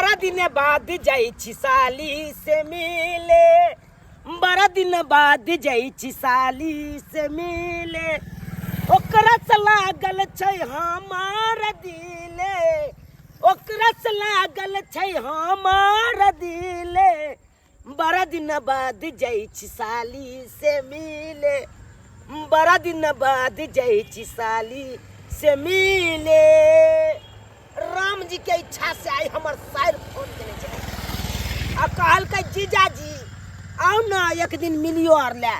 बारह दिन बाद जाइ छी साली से मिले, बारह दिन बाद जाइ छी साली से मिले, ओकरा से लागल छै हमार दिले, ओकरा से लागल छै हमार दिले, बारह दिन बाद जाइ छी साली से मिले, बारह दिन बाद जाइ छी साली से मिले। राम जी के इच्छा से आइ हमर साइर फोन केने छलै आ कहलकै जीजाजी आउ ने एक दिन मिलियो आर ले।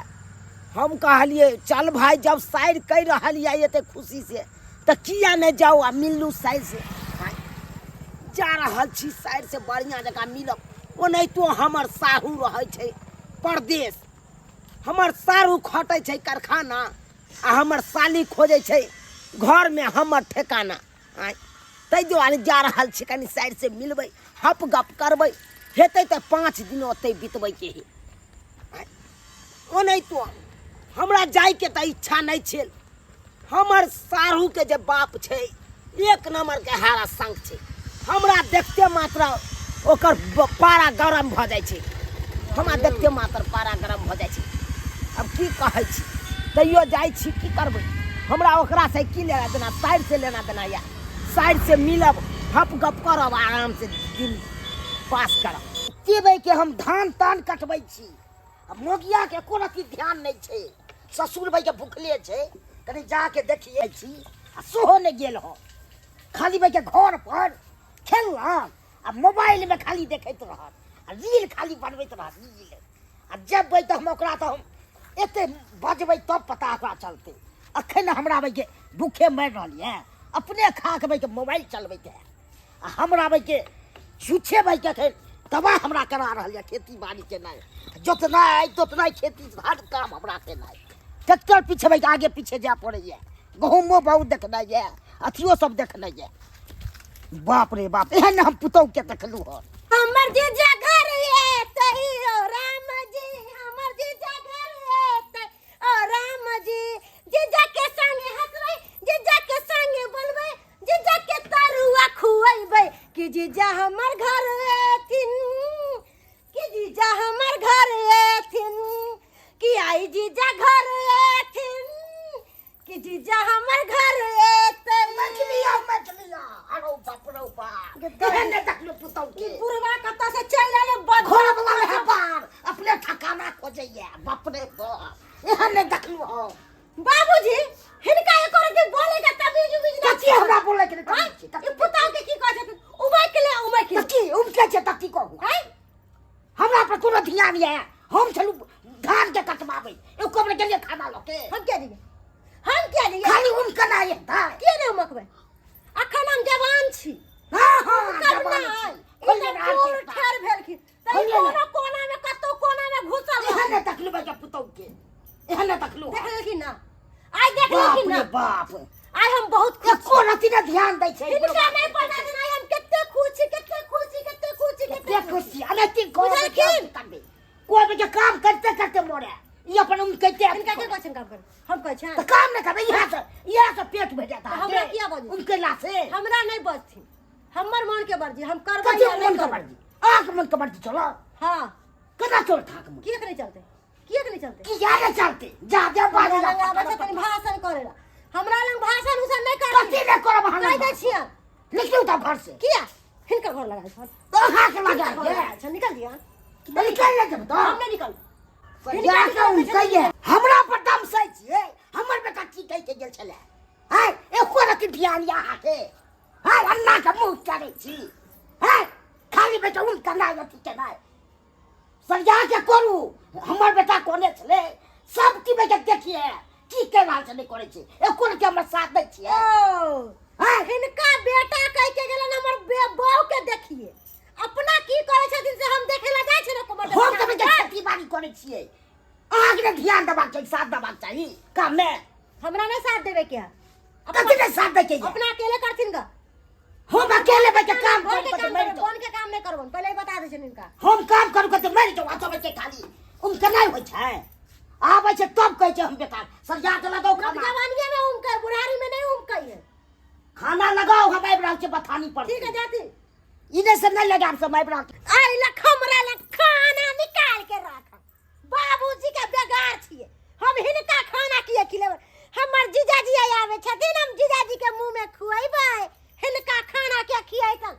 हम कहलियै चल भाई, जब साइर कहि रहल यऽ एते खुशी से तऽ किया नहि जाउ आ मिललू साइर से। जा रहल छी साइर से बढ़िआँ जकाँ मिलब। ओनाहितो हमर साहू रहै छै परदेश, हमर सारू खटै छै कारखाना आ हमर साली खोजै छै घरमे हमर ठेकाना। आँय, ताहि दुआरे जा रहल छी कनि साइर से मिलबै, हप गप करबै, हेतै तऽ 5 दिन ओतहि बितबैके हइ। आँय, ओनाहितो हमरा जाइके तऽ इच्छा नहि छल। हमर साढ़ूके जे बाप छै एक नम्बरके हारा संग छै, हमरा देखते मात्र ओकर पारा गरम भऽ जाइ छै, हमरा देखते मात्र पारा गरम भऽ जाइ छै। आब की कहै छी, तैयो जाइ छी, की करबै, हमरा ओकरासँ की लेना देना, साइडसँ लेना देना यऽ। साइडसँ मिलब, हप गप करब, आरामसँ दिन पास करब। के हम धान तान कटबै छी आ मोगियाके एको रत्ती ध्यान नहि छै, ससुर भाइके भुखले छै, कनि जाके देखिए छी आ सेहो नहि गेल हँ। खाली भाइके घर पर खेललक आ मोबाइलमे खाली देखैत रहत आ रील खाली बनबैत रहत रील। आ जेबै तऽ हम ओकरा तऽ हम एते बजबै तब पता ओकरा चलतै। अखन हमरा भाइके भूखे मरि रहल यऽ, अपने खा के भाइके मोबाइल चलबैत है आ हमरा भाइके छुछे भाइके अखन तबाह हमरा करा रहल यऽ। खेती बाड़ी केनाइ, जोतनाइ तोतनाइ, खेती हर काम हमरा केनाइ, ट्रैक्टर पीछे भाइके आगे पीछे जाय पड़ैए, गहूमो बहुत देखनाइ यऽ, अथियो सब देखनाइ यऽ। बाप रे बाप, एहन हम पुतहु के देखलहुँ हन। हमर जीजा घर एतै ओ राम जी, हमर जीजा घर एतै ओ राम जी, जीजा के संगे हंसबै, जीजा के संगे बोलबै, जीजा के तरुआ खुएबै, कि जीजा हमर घर एथिन, कि जीजा हमर घर एथिन, कि आई जीजा घर एथिन, कि जीजा हमर घर एतै। मछलिया मछलिया, अरे बाप रे बाप, एहन नहि देखलहुँ पुतहु के। ई बुढ़वा कतऽ से चलि एलै? बड़ घर वाला है बार अपने ठकाना खोजैया। बाप रे बाप, एहन नहि देखलहुँ हम। बाबूजी, हिनका एको रत्ती बोले के तमीज उमीज नहि कथी हमरा बोले के नहि आँय? तमीज छै? कथी? ई पुतहु के की कहै छथिन? उमकि ले, उमकि ले। तऽ की उमकै छै तऽ की कहू? आँय? हमरा पर कोनो ध्यान यऽ? हम छलहुँ धान के कटबाबै, एको बेर गेलियै खाना लऽ के? हम किया दियै, हम किया दियै? खाली उमकना एकटा। किया नहि उमकबै? अखन हम जवान छी। हाँ, हाँ, उमकब जवान नहि। छी। ई खोलिए तऽ ने आर बूढ़ के पास। ठेर भेलखिन तऽ ई खोलिए ने। कोनो कोना मे, कतौ कोना मे घुसल एहन रहल। नहि देखलहुँ बेटा पुतहु के, एहन नहि देखलहुँ। देखलखिन ना? आइ बाप देखलखिन रे ना? बाप, आइ हम बहुत खुश एको रत्ती नहि ध्यान दै छै। हिनका नहि पता छनि आइ हम कते खुश छी, कते खुश छी, कते खुश छी, कते खुश छी। अनैतिक घर मे बुझलखिन? करबै, कोइ बेटा काम करते करते मरे, ई अपन उमकैते। हिनका के कहै छनि काम करे? हम कहै छियनि? तऽ काम नहि करबै, इएह से इएह से पेट भरि जायत तऽ हमरा किया बजै? उमकेला से। हमरा नहि बजथिन, हमर मन के मर्जी, हम करबै कथी या नहि मन के करबै। मर्जी? अहाँके मन के मर्जी चलो। हाँ। केना चलत अहाँके मन? किएक नहि चलतै? किएक नहि चलतै? किया नहि चलतै? जा जा बाजू हमरा लग आबै छथिन भाषण करै ला। हमरा लग भाषण उषण नहि करथिन। कथी नहि करब अहाँ कहि दै छियनि। निकलू तब घर से। किया? हिनकर घर लगा छल। तऽ अहाँके लगा हिनकर घर लगा छल, निकल दिअ। तऽ निकलि नहि जेबै तऽ? हम नहि निकल। जा के उनकैये हमरा पर दम सै छियै। हमर बेटा की कहि के गेल छलै? हैं, एको रत्ती ध्यान यऽ अहाँके? हैं, अन्ना के मुँह करै छी? हैं, खाली बेटा उन केनाइ अथी केनाइ सरिया के करू। हमर बेटा कोने छलै सब की बेटा देखिए की कहि रहल छै, नहि करै छै, एको रत्ती हमर साथ दै छियै? ओ हैं? हिनका बेटा कहि के गेलन हमर बहू के देखिए, अपना की करै छथिन से हम देखे ला जाइ छै ने कुमार। हम तऽ बेटा खेती बाड़ी करै छियै, अहाँके ने ध्यान देबाक चाही, साथ देबाक चाही काममे। हमरा नहि साथ देबे के है। कथी नहि साथ दै के यऽ? अपना अकेले करथिन ग। हम अकेले बैठ के काम घर करू के तऽ काम मरि करबन, जाउ। बन के काम नहि करबन, पहिले ही बता दै छियनि हिनका। हम काम करू तऽ मरि जाउ। अतऽ बैठ के खाली उनके नहि होइ छै, आबै छै तब कहै छै हम बेटा सरिया के लगाउ लोक खाना। जवानिये में उमकै, बुढ़ारी में नहीं उमकै है। खाना लगाउ, हम आबि रहल छी बथानी पर। ठीक है, जाती। इने से नहीं लगाम समय पर आइ लख हमरा लग खाना निकाल के राख। बाबूजी के बेगार छियै हम, हिनका खाना किए खिलेबै? हमर जीजाजी आइ आबै छथिन, हम जीजाजी के मुंह में खुएबै, हिनका खाना के खियैतन।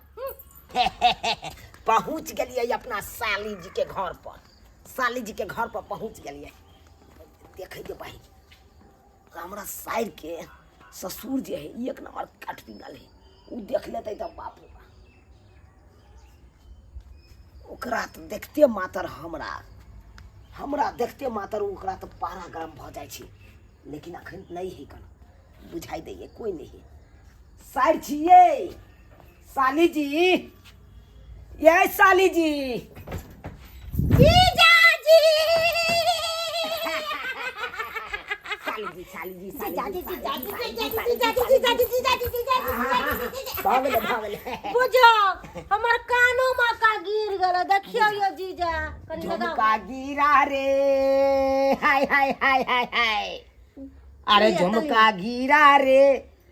पहुँच गेलियै अपना साली जी के घर पर। साली जी के घर पर पहुँच गेलियै। देखै जे बहिन, हमरा साइर के ससुर जे है एक नंबर कट पिंगल है। उ देख लेतै तऽ बाप रे बाप, ओकरा तऽ देखते मातर हमरा हमरा देखते मातर ओकरा तऽ पारा गरम भऽ जाइ छै। लेकिन अखन नहि है कन बुझाइ दैये, कोइ नहि है। साइर छियै साली जी, ये साली जी। जीजाजी। साली जी, साली जी, जीजाजी, जीजाजी, जीजाजी, जीजाजी, जीजाजी, जीजाजी। भऽ गेलै, भऽ गेलै। बुझो हमर कानो मका गिर गेल। देखियौ यो जीजा, कनि लगाउ। झुमका गिरा रे, हाय हाय हाय हाय हाय, अरे झुमका गिरा रे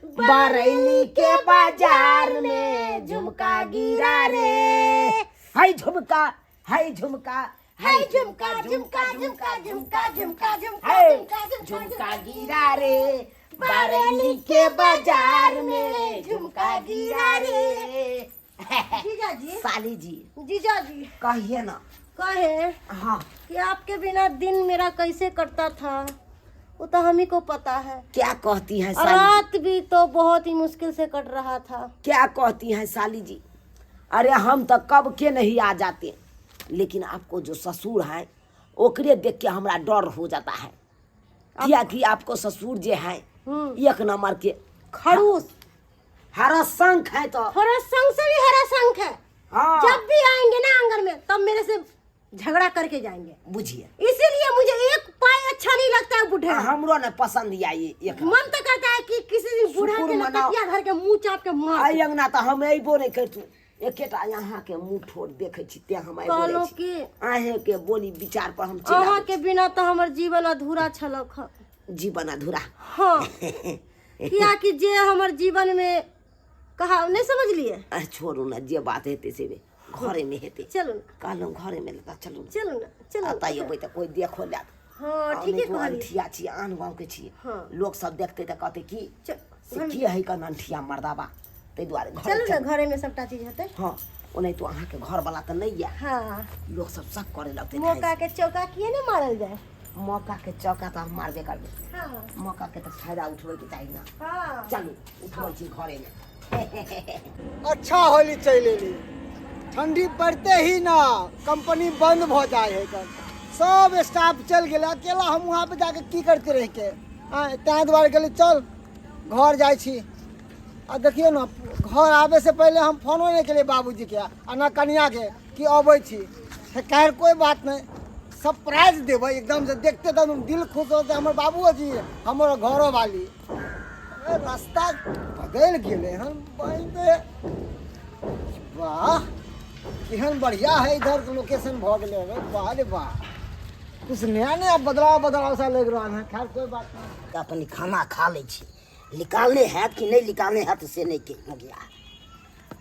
बरेली के बाजार में, झुमका गिरा रे, हाय झुमका, हाय झुमका, हाय झुमका, झुमका, झुमका, झुमका, झुमका, झुमका, हाय झुमका, झुमका गिरा रे बरेली के बाजार में, झुमका गिरा रे। जीजाजी। साली जी। जीजाजी। कहिए ना। कहे हाँ कि आपके बिना दिन मेरा कैसे कटता था वो तो हम ही को पता है। क्या कहती हैं साली जी? रात भी तो बहुत ही मुश्किल से कट रहा था। क्या कहती हैं साली जी? अरे हम तो कब के नहीं आ जाते, लेकिन आपको जो ससुर हैं ओकरे देख के हमरा डर हो जाता है। किया कि आपको ससुर जे हैं एक नंबर के खड़ूस हरा शंख है। तो हरा शंख से भी हरा शंख है। हाँ। जब भी आएंगे ना आंगन में तब मेरे से झगड़ा करके जाएंगे। बुझिए, इसीलिए मुझे एक पाई अच्छा नहीं लगता है बूढ़े। हमरो न पसंद आई एक। मन तो करता है कि किसी दिन बूढ़ा शुक्र के ना मनाओ। तकिया धर के मुंह चाप के मार। आई अंगना तो हम अयबो नहीं करतू, एकेटा यहाँ के मुँह ठोर देखै छी तें हम अयबो कहलहुँ नहि छी। कि अहें के बोली विचार पर हम चलि अहाँ आबै के बिना तो हमर जीवन अधूरा छलक हँ। छी। जीवन अधूरा? हाँ, किया कि जे हमर जीवन में कहा नहीं समझलिए। आ, छोड़ू ना, जे बात हेतै से घरे में हेतै। चलू ना। कहलहुँ घरे में लेता चलू ना। चलू ना, चलू ना। एतऽ अयबै तऽ कोइ देखो लेत। हाँ, ठीके कहलिए। अनठिया छी, आन गाँव के छी। हाँ। लोक सब देखतै तऽ कहतै की चल, से की है कन अनठिया मर्दाबा, ताहि दुआरे घरे चलू ना, चलू। घरे में सबटा चीज हेतै। हाँ, ओनाहितो अहाँके घरवला तऽ नहि यऽ। हाँ। लोक सब शक करे लगतै। मौका के चौका किए ने मारल जाए? मौका के चौका तऽ हम मारबे करबै। हाँ। मौका के तऽ फायदा उठबैके चाही ना। हाँ। चलू, उठबै छी घरेमे। अच्छा होली चलि एली। ठंडी पड़ते ही ना कंपनी बंद भ जाए है, कन सब स्टाफ चलि गेलै, अकेला हम वहाँ पे जाके की करते रह के आँय, ताहि दुआरे कहली चल घर जाइ छी। आ देखियौ ने, घर आबै से पहिले हम फोनो नहि केलियै बाबूजीके आ ना कनियाके कि अबै छी। खैर कोइ बात नहि, सरप्राइज देबै एकदम से, देखते तऽ दिल खुश होतै हमर बाबूओ जी हमर घरो वाली। अरे रास्ता बदलि गेलै हन बहिन पे। वाह, केहन बढ़िया है इधर के लोकेशन भऽ गेलै। अरे वाह रे वाह, कुछ नया नया बदलाव बदलाव सा लग रहा है। खैर कोई बात नहीं। तऽ अपन खाना खा लै छी। निकालने हैत कि नहि निकालने हैत से नहि के मुगिया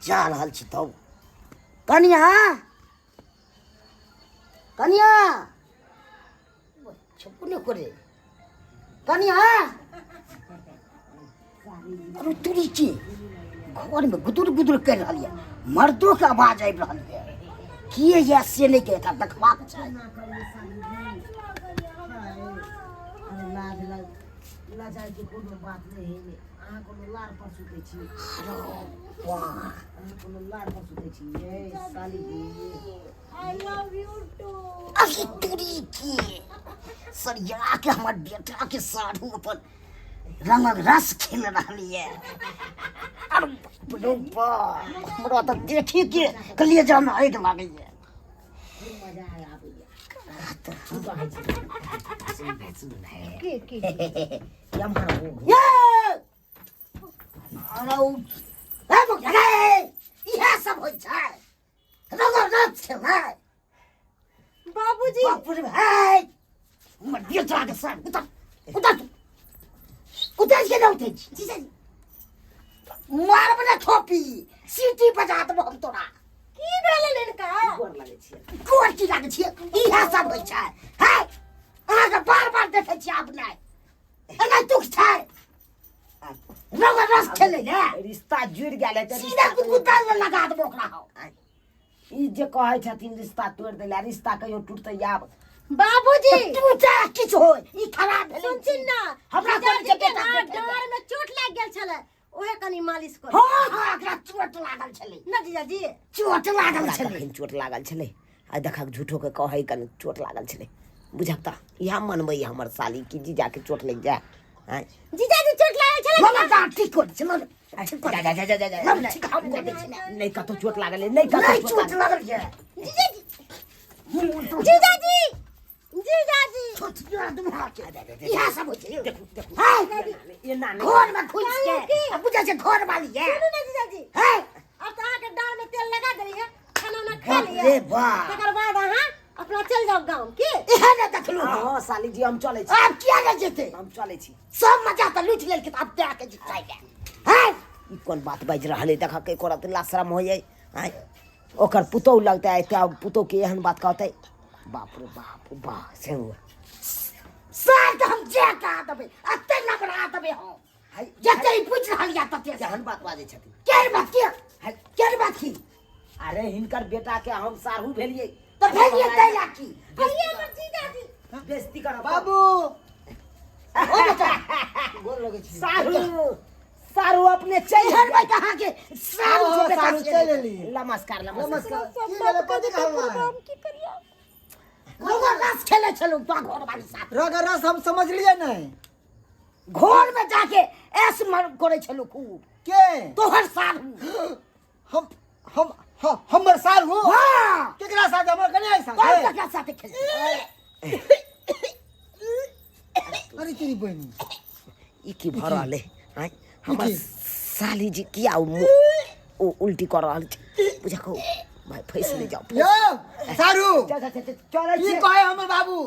जा रहल छी। तब कनिया, कनिया, छप्पू नहि करे कनिया। अरे तुरी की घरमे गुदुर गुदुर करि रहल यऽ, मर्दोके आवाज आबि रहल यऽ। के यऽ से नहि के एकरा देखबाक चाही। अरे लाज लाज लजाइके कोनो बात नहि है ने। अहाँ कोनो लार पर सुतै छी? अरे वाह, अहाँ कोनो लार पर सुतै छी ये साली जी? I love you two. अरे तुरी के सरिया के हमर बेटा के साढ़ू अपन रंगक रस खेल रहल ये। अरे बाप रे बाप, हमरा तऽ देखी के कलेजा में आगि लागैया। मजा आबैया। की कहै छी? सुन भाइ, सुन भाइ। की की एम्हर हो घुम। ये अरे उ ए मुखिया रे, इएह सब होइ छै रंगक रस खेलनाइ। बाबूजी। बाप रे भाइ, हमर बेटा के साथ उतर उतर तू। उतर के ना उठै छी? जीजाजी। मारब ने थोपी, सीटी बजा देबो हम तोरा। की भेलै हिनका? गोर लगै छियै। गोर की लागै छियै? इएह सब होइ छै है। अहाँके बार बार देखै छियै, आब नहि एना दुख छै। रंग रस खेलै ने रिश्ता जुड़ि गेल है तऽ सीधा रिश्ता गुदगुदा लगा देबो ओकरा हम। ई जे कहै छथिन रिश्ता तोड़ि दैला, रिश्ता कहियो टूटतै आब? बाबूजी, तू चाहे किछु होय, ई खराब भेलै। सुनथिन ना, हमरा कोन जीजाजी छै के बेटा ना के? डाँर में चोट लागि गेल छलै, ओहे कनी मालिश कर। हँ हँ, एकरा चोट लागल छलै ना जीजाजी? चोट लागल हमरा छलै। कखन चोट लागल छलै? आ देखक, झूठोके कहै कनि चोट लागल छलै। बुझक तऽ इएह मनबैए हमर साली कि जीजाके चोट लागि जाय। आँय जीजाजी, चोट लागल छलै? लगा डाँर ठीक कर छै, लगा ठीक कर। जा जा जा जा जा जा। लग ठीक हम कर दै छी। नहि कतौ चोट लागल है, नहि कतौ नहि चोट चोट लागल। लागल छै। जीजाजी, जीजाजी, जीजाजी। छोट इएह सब होइ छै। देखू देखू, है एना नहि। घर में घुसि के कहलहुँ की? आ बुझै छै घर वाली है। सुनू ने जीजाजी। है। अब तऽ अहाँके डाँर में तेल लगा देली है, खाना उना खा बाप लिअ, रे बाप। तकर बाद अहाँ अपना चलि जाउ गाम की। इएह ने देखलहुँ। हँ हँ साली जी, हम चलै छी। आब किया नहि जेतै? हम चलै छी। सब मजा तऽ लूटि लेलकै, तऽ आब दए के जेतै है। ई कोन बात बाजि रहल है? देखऽ के करत लाशरम होइए। आँय, ओकर पुतहु लगतै एते पुतहु के एहन बात कहतै? बाप रे बाप, वाह से हुआ। साल तऽ हम जे कहा देबै एते लबड़ा देबै हम। हाय, जते ई पूछि रहल या तते केहन बात बाजै छथिन? केहन बात के? हाय, केहन बात की? अरे, हिनकर बेटा के हम साढ़ू भेलियै। तऽ भेलियै तै ला की? अरे हमर जीजाजी। बेइज्जती करब। बाबू, ओ बेटा। गोर लगै छी। साढ़ू, साढ़ू अपने चलि एहन बात अहाँके सारू हँ, छै बेटा सारू छै। चलि एली। नमस्कार नमस्कार। नमस्कार। की भेलै? कथी कहलहुँ? की करियै? रंग रस खेलै छलहुँ तो घर वाली साथ। रग रस हम समझलियै नहि। घर में जाके ऐस मर करै छलहुँ खूब। के? तोहर सारू। हम हम हमर सार हो? हाँ। केकरा साथ? हमर कन्या के कौन साथ? ककरा साथे खेलते? अरे तेरी बहिनी। ई की भऽ रहल है? आँय, हमर की? साली जी किया ओ उल्टी कऽ रहल छै? बुझको भाई, फैस नहि जाओ। यौ सारू। चल चल चल, चलै की छियै। कहे हमर बाबू?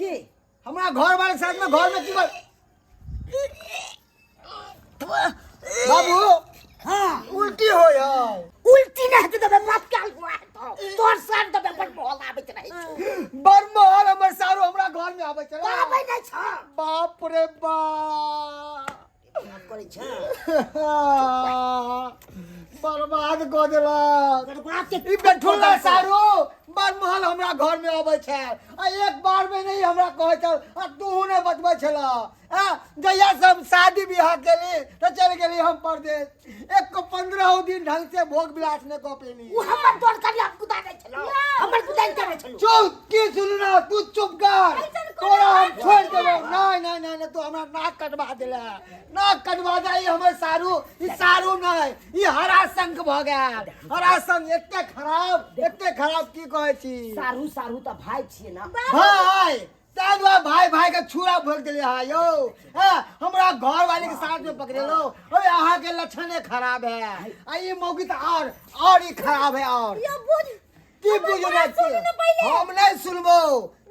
की? हमरा घर वाले के साथ में घर में की बात बाबू? हाँ। उल्टी हो यार। उल्टी नहीं हेतै देबै मत काल हुआ हेतौ तोहर सार देबै। बड़ मोहल आबैत रहै छौ। बड़ मोहल हमर सारू हमरा घर में आबै छै? आबै नहि छौ। बाप रे बाप। करै छ। बर्बाद कऽ देलक। बर्बाद के ई बेठुल्ला सारू बड़ महल हमरा घर में अबै छै आ एक बार में नहीं हमरा कहै छल आ तूहू नहीं बतबै छल। आ जहिया से हम शादी बियाह केली तऽ चलि गेली हम परदेश, एक को 15 दिन ढंग से भोग विलास नहीं कऽ पेली। उ हमर तोर करिया कुदा दै छलौ, हमर कुदाइ करै छलौ। चुप की सुनू ना, तू चुप कर, तोरा हम छोड़ देबो। नहीं नहीं नहीं नहीं, तू हमरा नाक कटवा देला, नाक कटवा दे। ई हमर सारू, ई सारू नहीं, ई हरा शंख भऽ गेल। हरा शंख एते खराब, एते खराब, की कहै छी। सारू सारू तऽ भाय छियै ना? भाई ताहि दुआरे भाई भाई के छुरा भोग देले है यौ। हाँ, हमरा घर वाले के साथ में पकड़ेलो। ओए, अहाँ के लक्षणे खराब है आ ई मौगी तऽ और ई खराब है और यो बुझ। की? हमर बुझ बात सुनू ने पहिले। हम नहीं सुनबो,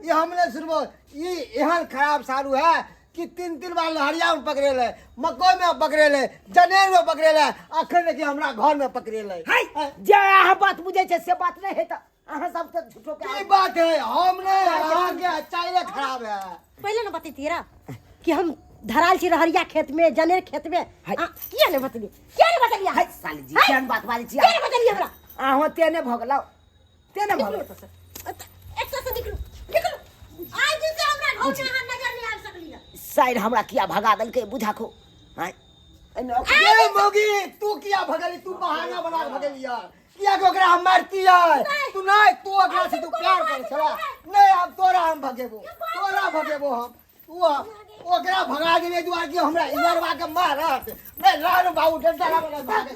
ई हम नहीं सुनबो। ई एहन खराब सारू है कि तीन तीन बार लहरिया में पकड़ेले, मकई में पकड़ेले, जनेर में पकड़ेले, अखन देखिए हमरा घर में पकड़ेले। हाय, जे अहाँ बात बुझै छै से बात नहि है तऽ अहाँ सब तऽ झूठो के की बात है? हम नहीं, अहाँ के चाइले खराब है। पहिले ने बतैतियै रा कि हम धराल छी रहरिया खेत में, जनेर खेत में। हाय। आ, किया ने बतलियै? किया ने बतलियै? हाय साली जी, हाय। केहन बात बाजै छी? किया ने बतलियै हमरा? अहाँ तेने भऽ गेलौ, तेने भऽ निकलू गेलौ। एतऽ से, एतऽ से निकलू, निकलू। आइ दिन से हमरा घर में अहाँ नजर नहि आबि सकलियै। साइड हमरा किया भगा देलकै बुझाखो? आँय, एहिमे ये मौगी, तू किया भगली? तू बहाना बना के भगली यार। किया के ओकरा हम मारतियै? तू नहीं, तू ओकरा से तू प्यार कर छला नहीं। अब तोरा हम भगेबो, तोरा भगेबो हम। तू ओकरा भगा देने दुआरे कि हमरा इमरवा के मारत नहीं। लानु बाबू, डंडा बना भागे,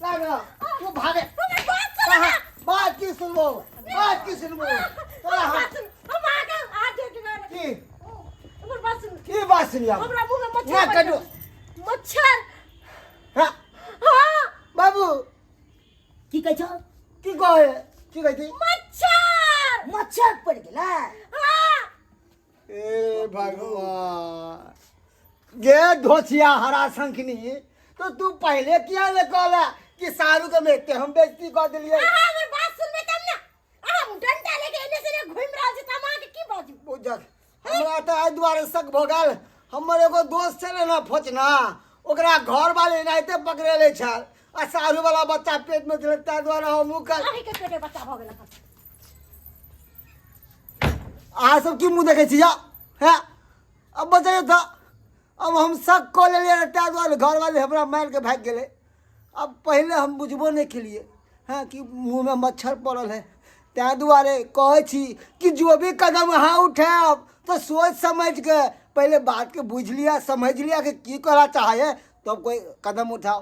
लानु तू भागे। हमर बात सुनू ना। कहाँ? बात की सुनबो, बात की सुनबो तोरा हम? बात सुनू, हम अहाँके हाथ जोड़ के कहै की? हमर बात सुनू। की बात सुनिया? हमरा मुंह में मच्छर ना पड़ि कटू। गेल। मच्छर। हाँ। हाँ। बाबू। की कहै छौ? की कहे, की कहै छी? मच्छर। मच्छर पड़ि गेलै? हाँ। ए भगवान गे धोछिया हरा शंखनी, तो तू पहले किया ने कहला कि सारू के में हम बेइज्जती कर दिलिए? अहाँ हमर बात दुआरे शक भऽ गेल। हमर एगो दोस्त छलै ने फोचना, ओकरा घर वाले एनाहिते पकड़ेले छल आ साढ़ू वाला बच्चा पेट में छलै, ताहि दुआरे हमहूँ कर अहींके पेटे बच्चा भऽ गेल हन। अहाँ सब की मुँह देखै छी जा हैं? अब बतैयौ तऽ अब हम शक कऽ लेलियै रहए, ताहि दुआरे घरवाली हमरा मारिके भागि गेलै। अब पहिले हम बुझबो नहि केलियै हँ कि मुँहमे मच्छर पड़ल है। ताहि दुआरे कहै छी कि जो भी कदम अहाँ उठायब तऽ सोचि समझिके पहिले बातके बुझि लिअ, समझि लिअ कि की करऽ चाहै है, तब कोइ कदम उठाउ।